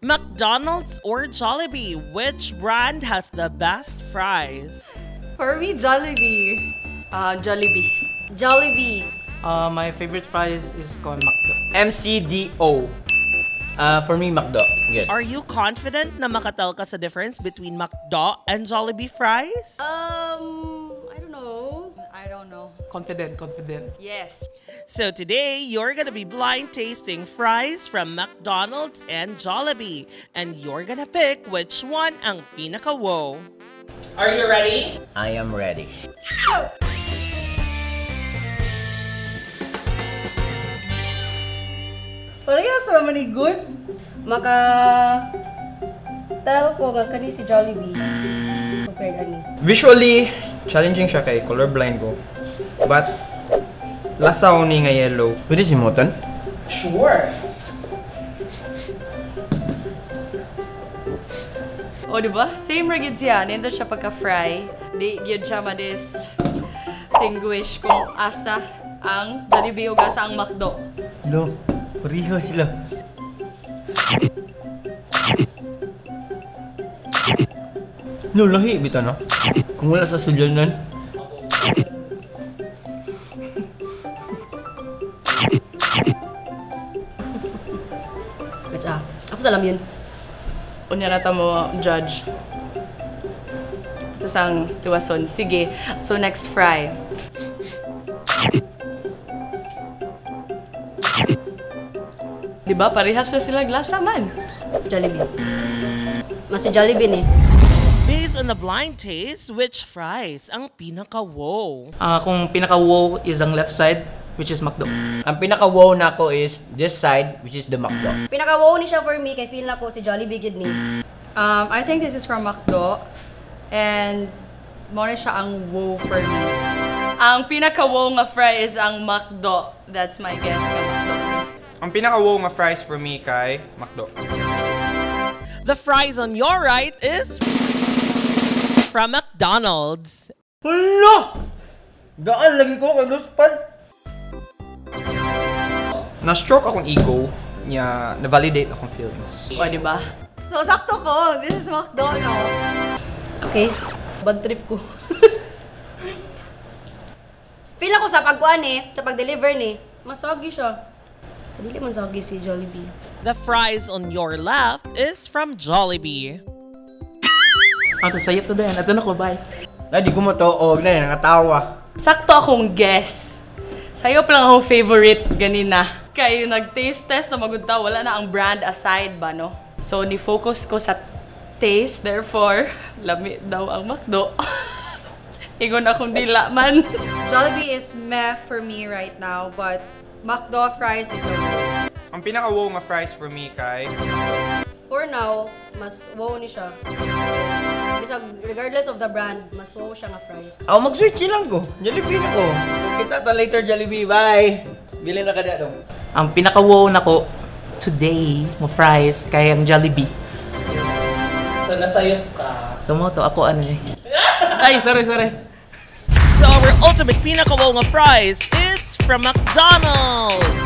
McDonald's or Jollibee, which brand has the best fries? For me, Jollibee. Jollibee. Jollibee. My favorite fries is called McDo. MCDO. For me, McDo. Good. Are you confident na makatel ka sa difference between McDo and Jollibee fries? I don't know. I don't know. Confident, confident. Yes. So today, you're gonna be blind tasting fries from McDonald's and Jollibee. And you're gonna pick which one ang pinaka-wow. Are you ready? I am ready. Parehas raman ni good. Maka tell ko nga kani si Jollibee compared ani. Visually, challenging siya kay colorblind ko. But, lasaw ni nga yellow. Pwede si Moton? Sure. O, di ba? Same ra gyud siya. Nindot siya pagka-fry. Di gyud siya ma-distinguish kung asa ang Jollibee o asa ang McDo. No, pareho sila. No, lahi bitaw no? Kung wala sa sudyanan. Wait, ako sa alam yun. Unya na ta mo judge. Ito sang tiwason. Sige. So next fry. Diba? Parehas na sila glasa man. Jollibee. Mas si Jollibee ni. Based on the blind taste, which fries ang pinaka-wow? Kung pinaka-wow is ang left side, which is McDo. Ang pinaka-wow nako is this side, which is the McDo. Pinaka-wow ni siya for me kay feel nako si Jollibee gid ni. I think this is from McDo. And more siya ang wow for me. Ang pinaka-wow nga fry is ang McDo. That's my guess nga McDo. Ang pinaka-wow nga fries for me kay McDo. The fries on your right is from McDonald's. Hala! Daan lagi ko kay Luspan. Na-stroke akong ego niya, na-validate akong feelings. O, di ba? So, sakto ko. This is McDo, no? Okay. Bad trip ko. Feel ako sa pagkuan sa pag-deliver ni, masagi siya. Dili man sagi si Jollibee. The fries on your left is from Jollibee. Ato, sayop na din. Ato na ko, bye. Na, di ko mo to. Og na, nangatawa. Sakto akong guess. Sayop lang akong favorite ganina. Kay nag-taste test na magudta, wala na ang brand aside ba, no? So, ni-focus ko sa taste. Therefore, lami daw ang McDo. Ingon akong dila man. Jollibee is meh for me right now, but McDo fries is okay. Ang pinaka-wow nga fries for me kay For now, mas wow ni siya. Bisag regardless of the brand, mas wow siya nga fries. Ako, mag-switch lang ko. Jollibee na ko. Kita ta later, Jollibee. Bye! Bili na ka dito. Ang pinaka-wow nako today mo fries kay ang Jollibee. So, nasayop ka. So mo to ako ano eh. Ay, sorry, sorry. So our ultimate pinaka-wow nga fries is from McDonald's.